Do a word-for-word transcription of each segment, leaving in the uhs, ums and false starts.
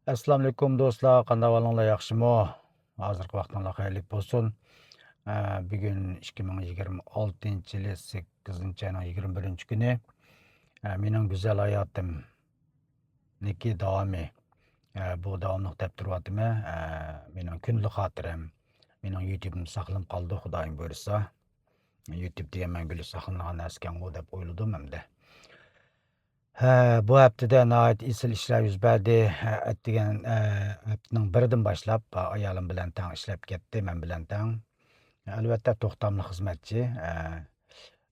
ئەسسالامۇئەلەيكۇم دوستلار، قانداق ئەھۋالىڭلار، ياخشىمۇ؟ ھازىرقى ۋاقتىڭلار خەيرلىك بولسۇن. ئە، بۈگۈن ئىككى مىڭ يىگىرمە ئالتىنچى يىلى سەككىزىنچى ئاينىڭ يىگىرمە بىرىنچى كۈنى. ئە، مېنىڭ گۈزەل ھاياتىمنىڭكى داۋامى. ئە، بۇ داۋاملىق دەپ تۇرۇۋاتىمەن. ئە، مېنىڭ كۈندىلىك خاتىرەم. مېنىڭ يۇتۇبىمدا ساقلىنىپ قالىدۇ، خۇدايىم بۇيرۇسا. يۇتۇب دېگەن مەڭگۈلۈك ساقلىنىدىغان نەرسىكەنغۇ دەپ ئويلىدىم ئەمدى. ھە، بۇ ھەپتىدە ناھايىتى ئېسىل ئىشلار يۈز بەردى. ھە، ئەتىگەن، ھە، ھەپتىنىڭ بىرىدىن باشلاپ، ھە، ئايالىم بىلەن تەڭ ئىشلەپ كەتتى، مەن بىلەن تەڭ. ئەلۋەتتە، توختاملىق خىزمەتچى. ھە،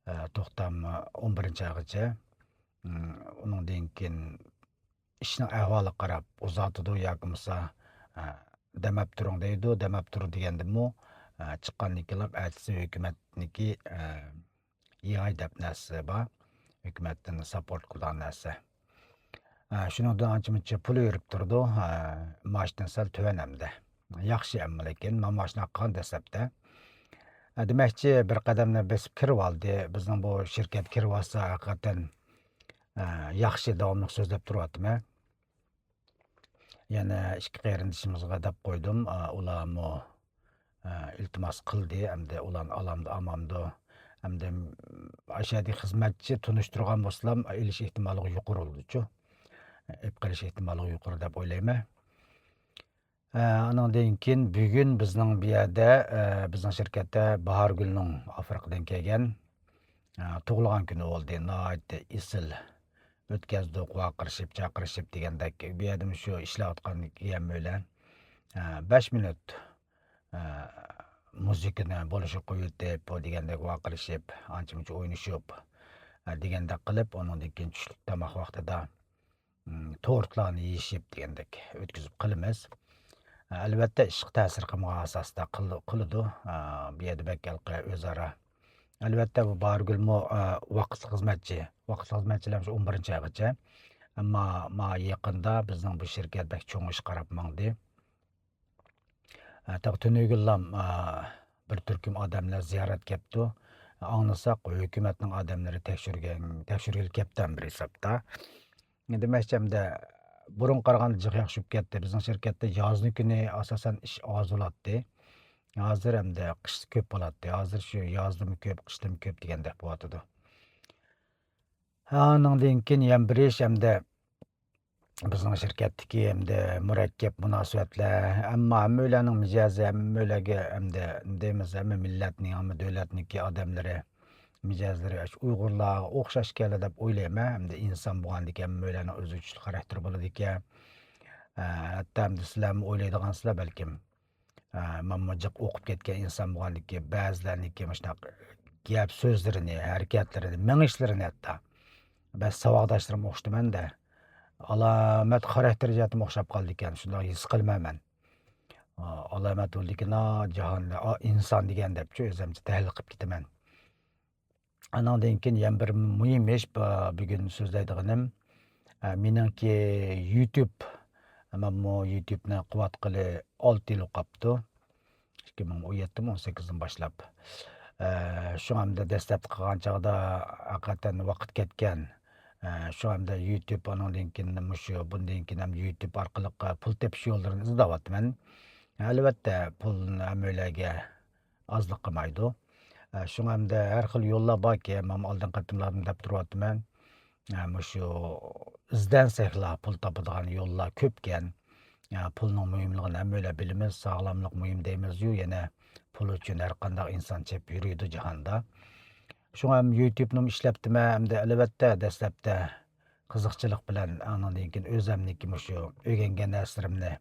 ھە، توختام، ھە، ئون بىرىنچى ئايغىچە. ئۇنىڭدىن كېيىن ئىشنىڭ ئەھۋالىغا قاراپ ئۇزارتىدۇ ياكى بولمىسا، ھە، دەم ئەپ تۇرۇڭ دەيدۇ. دەم ئەپ تۇرۇڭ دېگەندىمۇ، ھە، چىققاندىن كېيىن ئەتىسى ھۆكۈمەتنىڭكى، ھە، ئىئاي دەپ نەرسە بار. ھۆكۈمەتتىن ساپورت قىلىدىغان نەرسە. ھە، شۇنىڭدىن ئانچە مۇنچە پۇل يۈرۈپ تۇرىدۇ. ھە، مائاشتىن سەل تۆۋەن ئەمدى. ياخشى ئەمما لېكىن، مانا ماشىنا قىلغان دەسلەپتە. ھە، دېمەكچى، بىر قەدەمنى بېسىپ كىرىۋالدى. بىزنىڭ بۇ شىركەت كىرىۋالسا ھەقىقەتەن، ھە، ياخشى، داۋاملىق سۆزلەپ تۇرۇۋاتىمەن. يەنە ئىككى قېرىندىشىمىزغا دەپ قويدۇم. ئۇلارمۇ، ئىلتىماس قىلدى. ئەمدى ئۇلارنى ئالامدۇ، ئالمامدۇ؟ ئەمدى ئاشۇ يەردىكى خىزمەتچى تونۇشتۇرغان بولسىلام، ئېلىش ئېھتىماللىقى يۇقىرى بولىدۇچۇ. ئېلىپ قېلىش ئېھتىماللىقى يۇقىرى دەپ ئويلايمەن. ئانىڭدىن كېيىن بۈگۈن بىزنىڭ بۇ يەردە، بىزنىڭ شىركەتتە باھارگۈلنىڭ ئافرىقىدىن كەلگەن، تۇغۇلغان كۈنى بولدى. ناھايىتى ئېسىل ئۆتكەزدۇق، ۋارقىرىشىپ، چاقىرىشىپ دېگەندەك. بۇ يەردىمۇ شۇ ئىشلەۋاتقان ھەممەيلەن، ئە، بەش مىنۇت، ئە، مۇزىكىنى بولۇشىغا قويۇۋېتىپ، بۇ دېگەندەك ۋارقىرىشىپ، ئانچە-مۇنچە ئوينىشىپ، ئە، دېگەندەك قىلىپ، ئۇنىڭدىن كېيىن چۈشلۈك تاماق ۋاقتىدا، م، تورتلارنى يېيىشىپ دېگەندەك ئۆتكۈزۈپ قىلىمىز. ئە، ئەلۋەتتە، ئىشقا تەسىر قىلمىغان ئاساستا قىل-، قىلىدۇ. ئە، بۇ يەردە بەك ھېلىقى ئۆزئارا ئەلۋەتتە، بۇ باھارگۈلمۇ، ئە، ۋاقىتلىق خىزمەتچى. ۋاقىتلىق خىزمەتچىلەر شۇ ئون بىرىنچى ئايغىچە. ئەمما ما يېقىندا بىزنىڭ بۇ شىركەت بەك چوڭ ئىشقا قاراپ ماڭدى. ئە، تېخى تۈنۈگۈنلام، ئە، بىر تۈركۈم ئادەملەر زىيارەت كەپتۇ. ئاڭلىساق، ھۆكۈمەتنىڭ ئادەملىرى تەكشۈرگەن، تەكشۈرگىلى كەپتۇ ھەم بىر ھېسابتا. دېمەكچى، ئەمدى بۇرۇنغا قارىغاندا جىق ياخشى بولۇپ كەتتى. بىزنىڭ شىركەتتە يازنىڭ كۈنى ئاساسەن ئىش ئاز بولاتتى. ھازىر ئەمدى قىش كۆپ بولاتتى. ھازىر شۇ يازدىمۇ كۆپ، قىشتىمۇ كۆپ دېگەندەك بولۇۋاتىدۇ. ئانىڭدىن كېيىن يەنە بىر ئىش ئەمدى بىزنىڭ شىركەتتىكى ئەمدى مۇرەككەپ مۇناسىۋەتلەر، ئەمما ھەممەيلەننىڭ مىجەزى، ھەممەيلەنگە ئەمدى دەيمىز، ھەممە مىللەتنىڭ، ھەممە دۆلەتنىڭكى ئادەملىرى مىجەزلىرى ئاشۇ ئۇيغۇرلارغا ئوخشاش ئىكەنلەر دەپ ئويلايمەن. ئەمدى ئىنسان بولغاندىكىن ھەممەيلەننىڭ ئۆزگىچىلىك خاراكتېرى بولىدىكەن. ھەتتا ئەمدى سىلەرمۇ ئويلايدىغانسىلەر بەلكىم. ئە، مەنمۇ جىق ئوقۇپ كەتكەن ئىنسان بولغاندىكىن، بەزىلەرنىڭكى مۇشۇنداق گەپ سۆزلىرىنى، ھەرىكەتلىرىنى، مېڭىشلىرىنى ھەتتا بەزى ساۋاقداشلىرىم ئوخشىتىمەن-دە، ئالامەت خاراكتېر جەھەتتىن ئوخشاپ قالىدىكەن، شۇنداق ھېس قىلىمەن مەن. ئا، ئالامەت بولىدىكىن، ئا، جاھاندا، ئا، ئىنسان دېگەن دەپچۇ، ئۆزۈمچە تەھلىل قىلىپ كېتىمەن. ئانىڭدىن كېيىن يەنە بىر مۇھىم ئىش، بۇ، بۈگۈن سۆزلەيدىغىنىم، ئە، مېنىڭكى يۇتۇب، مەنمۇ يۇتۇبنى قىلىۋاتقىلى ئالتە يىل بولۇپ قاپتۇ. ئىككى مىڭ ئون يەتتىمۇ، ئون سەككىزدىن باشلاپ. ئە، شۇڭا ئەمدى دەسلەپتە قىلغان چاغدا ھەقىقەتەن ۋاقىت كەتكەن. ئە، شۇڭا ئەمدى يۇتۇب، ئانىڭدىن كېيىن مۇشۇ، بۇندىن كېيىن ھەم يۇتۇب ئارقىلىق پۇل تېپىش يوللىرىنى ئىزدەۋاتىمەن. ئەلۋەتتە، پۇل ھەممەيلەنگە ئازلىق قىلمايدۇ. ئە، شۇڭا ئەمدى ھەر خىل يوللار باركەن، مانا ئالدىنقى قېتىملاردىن دەپ تۇرۇۋاتىمەن. ئە، مۇشۇ ئىزدەنسەكلا پۇل تاپىدىغان يوللار كۆپكەن. ئە، پۇلنىڭ مۇھىملىقىنى ھەممەيلەن بىلىمىز، ساغلاملىق مۇھىم دەيمىزيۇ، يەنە پۇل ئۈچۈن ھەر قانداق ئىنسان چېپىپ يۈرىدۇ جاھاندا. شۇڭا ھەم يۇتۇبنىمۇ ئىشلەپتىمەن، ئەمدى ئەلۋەتتە دەسلەپتە قىزىقچىلىق بىلەن، ئاندىن كېيىن ئۆزۈمنىڭكى مۇشۇ ئۆگەنگەن نەرسىلىرىمنى،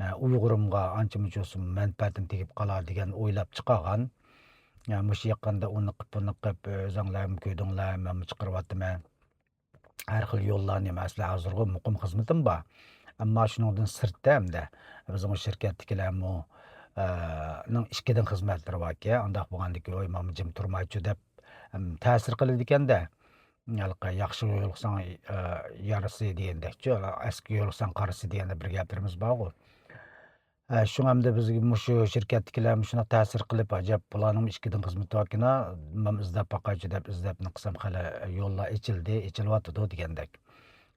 ئە، ئۇيغۇرۇمغا ئانچە مۇنچە بولسىمۇ مەنپەئەتىم تېگىپ قالار دېگەن ئويلاپ چىقارغان. ئە، مۇشۇ يېقىندا ئۇنى قىپ، بۇنى قىپ، ئۆزۈڭلارمۇ كۆردۈڭلار، مەنمۇ چىقىرىۋاتىمەن. ھەر خىل يوللارنى، مەسىلەن، ھازىرغۇ مۇقىم خىزمىتىم بار. ئەمما شۇنىڭدىن سىرتتا ئەمدى بىزنىڭ شىركەتتىكىلەرمۇ، ئە، نىڭ ئىككىدىن خىزمەتلىرى باركەن. ئانداق بولغاندىكىن، ۋاي، مانا جىم تۇرمايچۇ دەپ، ئەم، تەسىر قىلىدىكەن-دە. ھېلىقى ياخشىغا يولۇقساڭ، ئە، يارىسى دېگەندەكچۇ، ئەسكىگە يولۇقساڭ قارىسى دېگەندەك بىر گەپلىرىمىز بارغۇ. ئە، شۇڭا ئەمدى بىزگە مۇشۇ شىركەتتىكىلەر مۇشۇنداق تەسىر قىلىپ، ئەجەب بۇلارنىڭ ئىككىدىن خىزمىتى باركىنا، مەن ئىزدەپ باقايچۇ دەپ ئىزدەپنى قىلسام خېلى يوللار ئېچىلدى، ئېچىلىۋاتىدۇ دېگەندەك.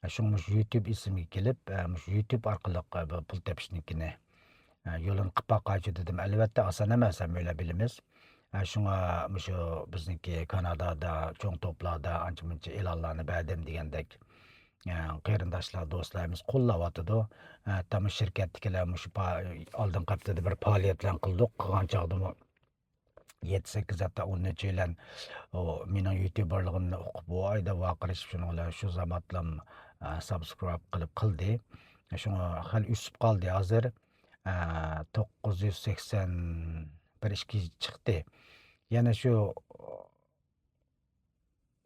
شۇڭا مۇشۇ يۇتۇب ئېسىمگە كېلىپ، ئە، مۇشۇ يۇتۇب ئارقىلىق، ئە، بۇ پۇل تېپىشنىڭكىنى، ئە، يولىنى قىلىپ باقايچۇ دېدىم. ئەلۋەتتە، ئاسان ئەمەس، ھەممەيلەن بىلىمىز. ئە، شۇڭا مۇشۇ بىزنىڭكى كانادادا چوڭ توپلاردا ئانچە-مۇنچە ئېلانلارنى بەردىم دېگەندەك، ئە، قېرىنداشلار، دوستلىرىمىز قوللاۋاتىدۇ. ئە، ھەتتا مۇشۇ شىركەتتىكىلەر مۇشۇ پا-، ئالدىنقى ھەپتىدە بىر پائالىيەتلەرنى قىلدۇق. قىلغان چاغدىمۇ يەتتە، سەككىز، ھەتتا ئون نەچچە ئىلەن ئۇ مېنىڭ يۇتۇبېرلىقىمنى ئۇقۇپ، ۋاي دەپ ۋارقىرىشىپ، شۇنىڭ بىلەن شۇ زاماتلام، ئە، سابسكرايب قىلىپ قىلدى. شۇڭا خېلى ئۆسۈپ قالدى. ھازىر، ئە، توققۇز يۈز سەكسەن بىر، ئىككى چىقتى. يەنە شۇ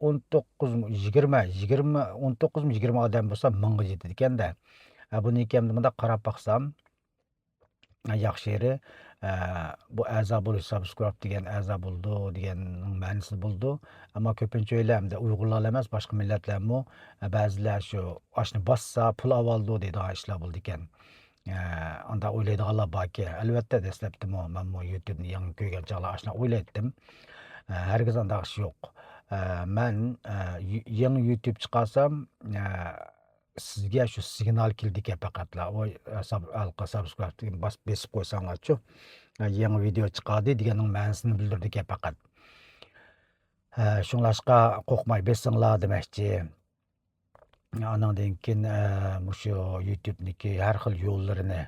ئون توققۇزمۇ، يىگىرمە، يىگىرمە، ئون توققۇزمۇ، يىگىرمە ئادەم بولسا مىڭغا يېتىدىكەن-دە. ئە، بۇنىڭكى ئەمدى مۇنداق قاراپ باقسام، ياخشى يېرى، ئە، بۇ ئەزا بولۇش، سابسكرايب دېگەن ئەزا بولىدۇ دېگەننىڭ مەنىسى بولىدۇ. ئەمما كۆپىنچە ئۆيلەر ئەمدى ئۇيغۇرلار ئەمەس، باشقا مىللەتلەرمۇ، ئە، بەزىلەر شۇ ئاشۇنى باسسا پۇل ئاۋالىدۇ دەيدىغان ئىشلار بولىدىكەن. ئە، ئانداق ئويلايدىغانلار باركەن. ئەلۋەتتە، دەسلەپتىمۇ مەنمۇ يۇتۇبنى يېڭى كۆرگەن چاغلار ئاشۇنداق ئويلايتتىم. ئە، ھەرگىز ئانداق ئىش يوق. ئە، مەن، ئە، يۇ-، يېڭى يۇتۇب چىقارسام، ئە، سىزگە شۇ سىگنال كېلىدىكەن پەقەتلا. ئۇ، ئە، ساب-، ھالقا سابسكرايب دېگەن باس-، بېسىپ قويساڭلارچۇ. ئە، يېڭى ۋىدېئو چىقاردى دېگەننىڭ مەنىسىنى بىلدۈرىدىكەن پەقەت. ئە، شۇڭلاشقا قورقماي بېسىڭلار دېمەكچى. ئانىڭدىن كېيىن، ئە، مۇشۇ يۇتۇبنىڭكى ھەر خىل يوللىرىنى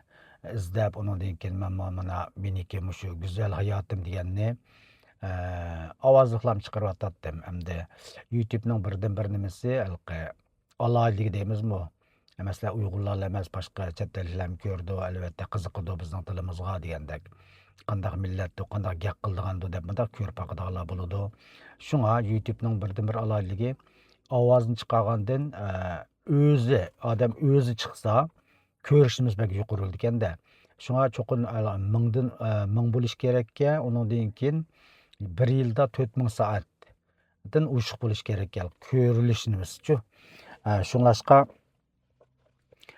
ئىزدەپ، ئۇنىڭدىن كېيىن مەن مانا مېنىڭكى مۇشۇ گۈزەل ھاياتىم دېگەننى، ئە، ئاۋازلىقلام چىقىرىۋاتاتتىم. ئەمدى يۇتۇبنىڭ بىردىنبىر نېمىسى، ھېلىقى ئالاھىدىلىكى دەيمىزمۇ؟ مەسىلەن، ئۇيغۇرلارلا ئەمەس، باشقا چەت ئەللىكلەرمۇ كۆرىدۇ، ئەلۋەتتە، قىزىقىدۇ بىزنىڭ تىلىمىزغا دېگەندەك. قانداق مىللەتتۇ، قانداق گەپ قىلىدىغاندۇ دەپ مۇنداق كۆرۈپ باقىدىغانلار بولىدۇ. شۇڭا يۇتۇبنىڭ بىردىنبىر ئالاھىدىلىكى، ئاۋازنى چىقارغاندىن، ئە، ئۆزى، ئادەم ئۆزى چىقسا، كۆرۈشىمىز بەك يۇقىرى بولىدىكەن-دە. شۇڭا چوقۇم، ئە، مىڭدىن، ئە، مىڭ بولۇش كېرەككەن، ئۇنىڭدىن كېيىن بىر يىلدا تۆت مىڭ سائەتتىن ئوشۇق بولۇش كېرەككەن، كۆرۈلۈشىمىزچۇ. ئە، شۇڭلاشقا،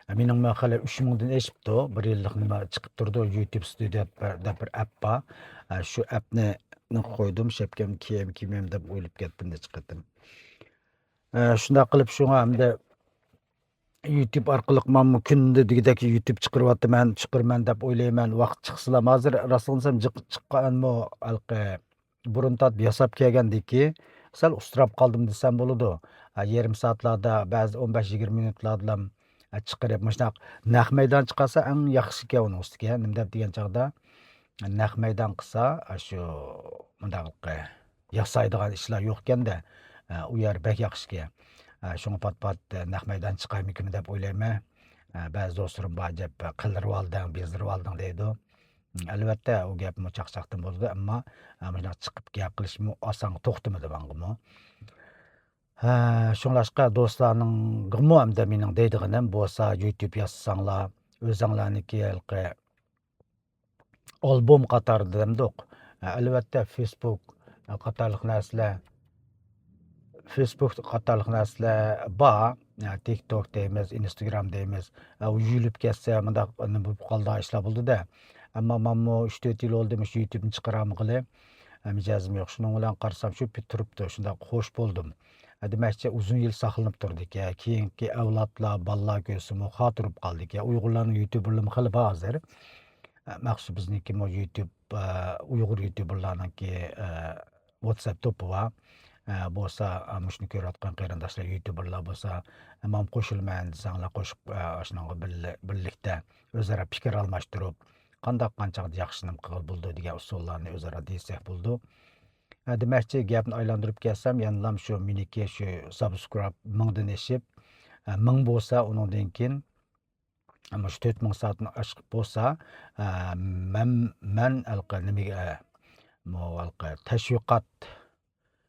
ئە، مېنىڭمۇ خېلى ئۈچ مىڭدىن ئېشىپتۇ، بىر يىللىق نېمە چىقىپ تۇرىدۇ، يۇتۇب ستۇدىيو دەپ بىر، دەپ بىر ئەپ بار. ئە، شۇ ئەپنى قويدۇم، شەپكەم كىيەم كىيمەيمەن دەپ ئويلاپ كەتتىم نەچچە قېتىم. ئە، شۇنداق قىلىپ شۇڭا ئەمدى يۇتۇب ئارقىلىق مەنمۇ كۈندە دېگۈدەك يۇتۇب چىقىرىۋاتىمەن، چىقىرىمەن دەپ ئويلايمەن. ۋاقىت چىقسىلام، ھازىر راستىنى دېسەم جىق-، چىققانمۇ ھېلىقى بۇرۇن تارتىپ ياساپ كەلگەندىكى سەل ئۇستىراپ قالدىم دېسەم بولىدۇ. ھە، يېرىم سائەتلەردە، بەزى ئون بەش يىگىرمە مىنۇتلاردىلا، ھە، چىقىرىپ مۇشۇنداق نەق مەيدان چىقارسا ئەڭ ياخشىكەن ئۇنىڭ ئۈستىگە. نېمە دەپ دېگەن چاغدا نەق مەيدان قىلسا، ئاشۇ مۇنداق ياسايدىغان ئىشلار يوقكەن-دە، ئۇ يەر بەك ياخشىكەن. شۇڭا پات-پات نەق مەيدان چىقايمىكىن دەپ ئويلايمەن. بەزى دوستلىرىم بار، جەپ قىلدۇرۇۋالدىڭ، بېزدۈرۈۋالدىڭ دەيدۇ. ئەلۋەتتە، ئۇ گەپمۇ چاقچاقتىن بولىدۇ، ئەمما مۇشۇنداق چىقىپ گەپ قىلىشمۇ ئاسانغا توختىمىدى ماڭىمۇ. ھە، شۇڭلاشقا دوستلارنىڭغىمۇ ئەمدى مېنىڭ دەيدىغىنىم بولسا، يۇتۇب ياسىساڭلار، ئۆزۈڭلارنىڭكى ھېلىقى ئالبوم قاتارىدا دەمدۇق. ئەلۋەتتە، فېيسبۇك قاتارلىق نەرسىلەر، فېيسبۇك قاتارلىق نەرسىلەر بار. تىك توك دەيمىز، ئىنستاگرام دەيمىز. ئۇ يۇيۇلۇپ كەتسە، مۇنداق نېمە بولۇپ قالىدىغان ئىشلار بولىدۇ-دە. ئەمما مەنمۇ ئۈچ تۆت يىل بولدى مۇشۇ يۇتۇبنى چىقىرالمىغىلى. مىجەزىم يوق. شۇنىڭ بىلەن قارىسام، شۇ پىت تۇرۇپتۇ. شۇنداق خوش بولدۇم. دېمەكچى، ئۇزۇن يىل ساقلىنىپ تۇردىكەن. كېيىنكى ئەۋلادلار، بالىلار كۆرسىمۇ خاتىرە بولۇپ قالدىكەن. ئۇيغۇرلارنىڭ يۇتۇبېرلىرىمۇ خېلى بار ھازىر. مەخسۇس بىزنىڭكىمۇ يۇتۇب، ئۇيغۇر يۇتۇبېرلارنىڭكى ۋاتساپ توپى بار. بولسا، مۇشۇنى كۆرۈۋاتقان قېرىنداشلار، يۇتۇبېرلار بولسا، مەن قوشۇلىمەن دېسەڭلار، قوشۇپ، ئاشۇنىڭغا بىللە-، بىرلىكتە ئۆزئارا پىكىر ئالماشتۇرۇپ، قانداق قانچاق ياخشى نېمە قىلغىلى بولىدۇ دېگەن ئۇسۇللارنى ئۆزئارا دېسەك بولىدۇ. ھە، دېمەكچى، گەپنى ئايلاندۇرۇپ كەلسەم، يەنىلا شۇ مېنىڭكى شۇ سابسكرايب مىڭدىن ئېشىپ، ھە، مىڭ بولسا، ئۇنىڭدىن كېيىن مۇشۇ تۆت مىڭ سائەتنى ئاشقان بولسا، ھە، مەن، مەن ھېلىقى نېمىگە، ھە، مۇ ھېلىقى تەشۋىقات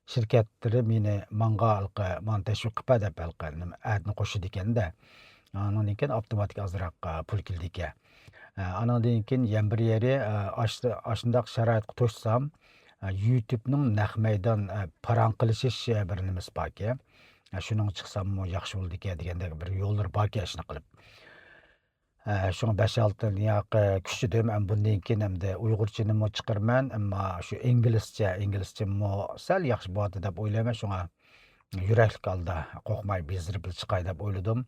شىركەتلىرى مېنى ماڭغا ھېلىقى، ماڭا تەشۋىق قىلىپ بەر دەپ ھېلىقى نېمە، ئەدنى قوشىدىكەن-دە. ئانىڭدىن كېيىن ئاپتوماتىك ئازراق، ئە، پۇل كېلىدىكەن. ئە، ئانىڭدىن كېيىن يەنە بىر يېرى، ئە، ئاش-، ئاشۇنداق شارائىتقا توشسام، ئە، يۇتۇبنىڭ نەق مەيدان، ئە، پاراڭ قىلىشىش، ئە، بىر نېمىسى باركەن. ئە، شۇنىڭغا چىقساممۇ ياخشى بولىدىكەن دېگەندەك بىر يوللىرى باركەن ئاشۇنداق قىلىپ. ئە، شۇڭا بەش-ئالتە يىل ياقى كۈچىدىم. ئەمما بۇندىن كېيىن ئەمدى ئۇيغۇرچىنىمۇ چىقىرىمەن، ئەمما شۇ ئىنگلىزچە، ئىنگلىزچىمۇ سەل ياخشى بولاتتى دەپ ئويلايمەن. شۇڭا يۈرەكلىك ھالدا قورقماي بېزىرىپلا چىقاي دەپ ئويلىدىم.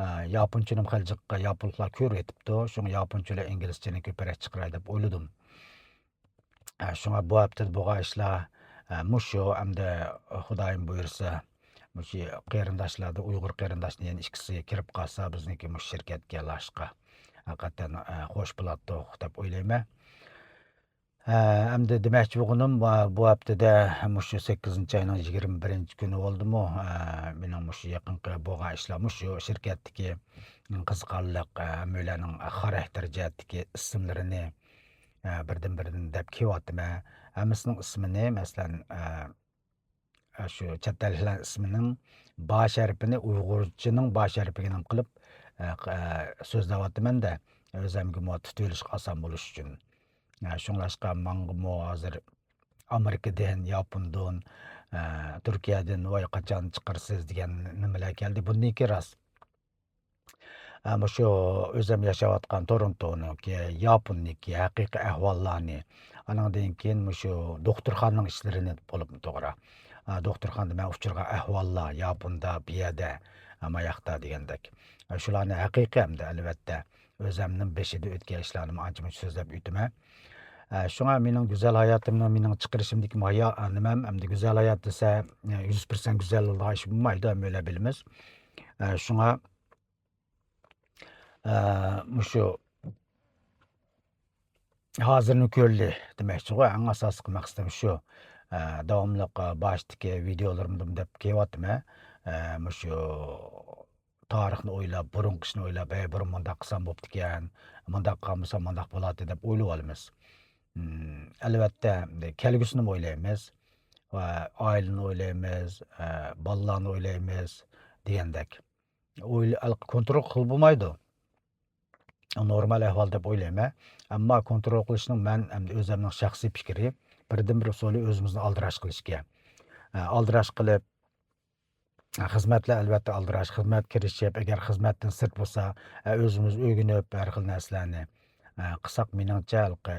ئە، ياپونچىنىمۇ خېلى جىق ياپونلۇقلار كۆرۈۋېتىپتۇ. شۇڭا ياپونچە بىلەن ئىنگلىزچىنى كۆپرەك چىقىراي دەپ ئويلىدىم. ئە، شۇڭا بۇ ھەپتىدە بولغان ئىشلار، ئە، مۇشۇ، ئەمدى خۇدايىم بۇيرۇسا، مۇشۇ قېرىنداشلاردا ئۇيغۇر قېرىنداشنى يەنە ئىككىسى كىرىپ قالسا، بىزنىڭكى مۇشۇ شىركەتكە ياللاشقا ھەقىقەتەن، ئە، خوش بولاتتۇق دەپ ئويلايمەن. ئە، ئەمدى دېمەكچى بولغىنىم، بۇ، بۇ ھەپتىدە مۇشۇ سەككىزىنچى ئاينىڭ يىگىرمە بىرىنچى كۈنى بولدىمۇ، ئە، مېنىڭ مۇشۇ يېقىنقى بولغان ئىشلار، مۇشۇ شىركەتتىكى قىزىقارلىق، ئە، ھەممەيلەننىڭ خاراكتېر جەھەتتىكى ئىسىملىرىنى، ئە، بىردىن-بىردىن دەپ كېلىۋاتىمەن. ھەممىسىنىڭ ئىسمىنى، مەسىلەن، ئە، ئە، شۇ چەت ئەللىكلەر ئىسمىنىڭ باش ھەرپىنى ئۇيغۇرچىنىڭ باش ھەرپىگە نېمە قىلىپ، ئە، ق-، ئە، سۆزلەۋاتىمەن-دە، ئۆزەمگىمۇ تۇتۇۋېلىشقا ئاسان بولۇش ئۈچۈن. ئە، شۇڭلاشقا ماڭغىمۇ ھازىر ئامېرىكىدىن، ياپوندىن، ئە، تۈركىيەدىن ۋاي قاچان چىقىرىسىز دېگەن نېمىلەر كەلدى. بۇنىڭكى راست. ئە، مۇشۇ ئۆزۈم ياشاۋاتقان تورونتونىڭكى، ياپوننىڭكى ھەقىقىي ئەھۋاللارنى، ئانىڭدىن كېيىن مۇشۇ دوختۇرخانىنىڭ ئىشلىرىنى بولۇپمۇ توغرا. ئە، دوختۇرخانىدا مەن ئۇچرىغان ئەھۋاللار، ياپوندا، بۇ يەردە، ئە، ماياقتا دېگەندەك. ئە، شۇلارنى ھەقىقىي ھەمدە ئەلۋەتتە ئۆزەمنىڭ بېشىدا ئۆتكەن ئىشلارنىمۇ ئانچە-مۇنچە سۆزلەپ ئۆتىمەن. ئە، شۇڭا مېنىڭ گۈزەل ھاياتىمنىڭ مېنىڭ چىقىرىشىمدىكى مايا-، ئە، نېمەم، ئەمدى گۈزەل ھايات دېسە، ئە، يۈز پىرسەنت گۈزەل بولىدىغان ئىش بولمايدۇ، ھەممەيلەن بىلىمىز. ئە، شۇڭا، ئە، مۇشۇ ھازىرنى كۆرلى دېمەكچىغۇ، ئەڭ ئاساسلىق مەقسىتىم شۇ. ئە، داۋاملىق، ئە، باشتىكى ۋىدېئولىرىمدىمۇ دەپ كېلىۋاتىمەن. ئە، مۇشۇ تارىخنى ئويلاپ، بۇرۇنقى ئىشنى ئويلاپ، ھەي، بۇرۇن مۇنداق قىلسام بوپتىكەن، مۇنداق قىلمىسام مۇنداق بولاتتى دەپ ئويلىۋالىمىز. ئەلۋەتتە، كەلگۈسىنىمۇ ئويلايمىز، ۋە ئائىلىنى ئويلايمىز، ئە، بالىلارنى ئويلايمىز دېگەندەك. ئويلا-، كونترول قىلىپ بولمايدۇ. نورمال ئەھۋال دەپ ئويلايمەن. ئەمما كونترول قىلىشنىڭ مەن ئەمدى ئۆزۈمنىڭ شەخسىي پىكرى، بىردىنبىر ئۇسۇلى ئۆزىمىزنى ئالدىراش قىلىشكەن. ئە، ئالدىراش قىلىپ، خىزمەتلەر ئەلۋەتتە ئالدىراش، خىزمەت كىرىشىپ، ئەگەر خىزمەتتىن سىرت بولسا، ئە، ئۆزىمىز ئۆگىنىپ، ھەر خىل نەرسىلەرنى، ئە، قىلساق، مېنىڭچە، ھېلىقى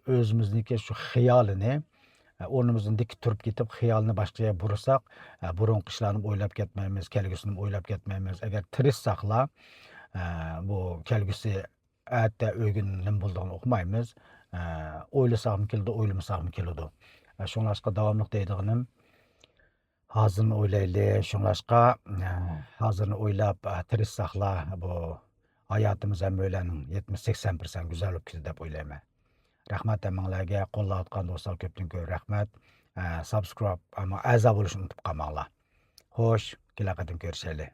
ئۆزىمىزنىڭكى شۇ خىيالىنى، ئە، ئورنىمىزدىن دىك تۇرۇپ كېتىپ، خىيالنى باشقا يەرگە بۇرىساق، ئە، بۇرۇنقى ئىشلارنى ئويلاپ كەتمەيمىز، كەلگۈسىنى ئويلاپ كەتمەيمىز. ئەگەر تىرىشساقلا، ئە، بۇ كەلگۈسى ئەتە ئۆگۈن نېمە بولىدىغىنى ئۇقمايمىز. ئە، ئويلىساقمۇ كېلىدۇ، ئويلىمىساقمۇ كېلىدۇ. ئە، شۇڭلاشقا داۋاملىق دەيدىغىنىم، ھازىرنى ئويلايلى. شۇڭلاشقا، ئە، ھازىرنى ئويلاپ، ئە، تىرىشساقلا، بۇ ھاياتىمىز ھەممەيلەننىڭ يەتمىش، سەكسەن پىرسەنت گۈزەل بولۇپ كېتىدۇ دەپ ئويلايمەن. رەھمەت ھەممىڭلارگە، قوللاۋاتقان دوستلارغا كۆپتىن كۆپ رەھمەت. ئە، سابسكرايب، ئەمما ئەزا بولۇشنى ئۇنتۇپ قالماڭلار. خوش، كېلەر قېتىم كۆرۈشەيلى.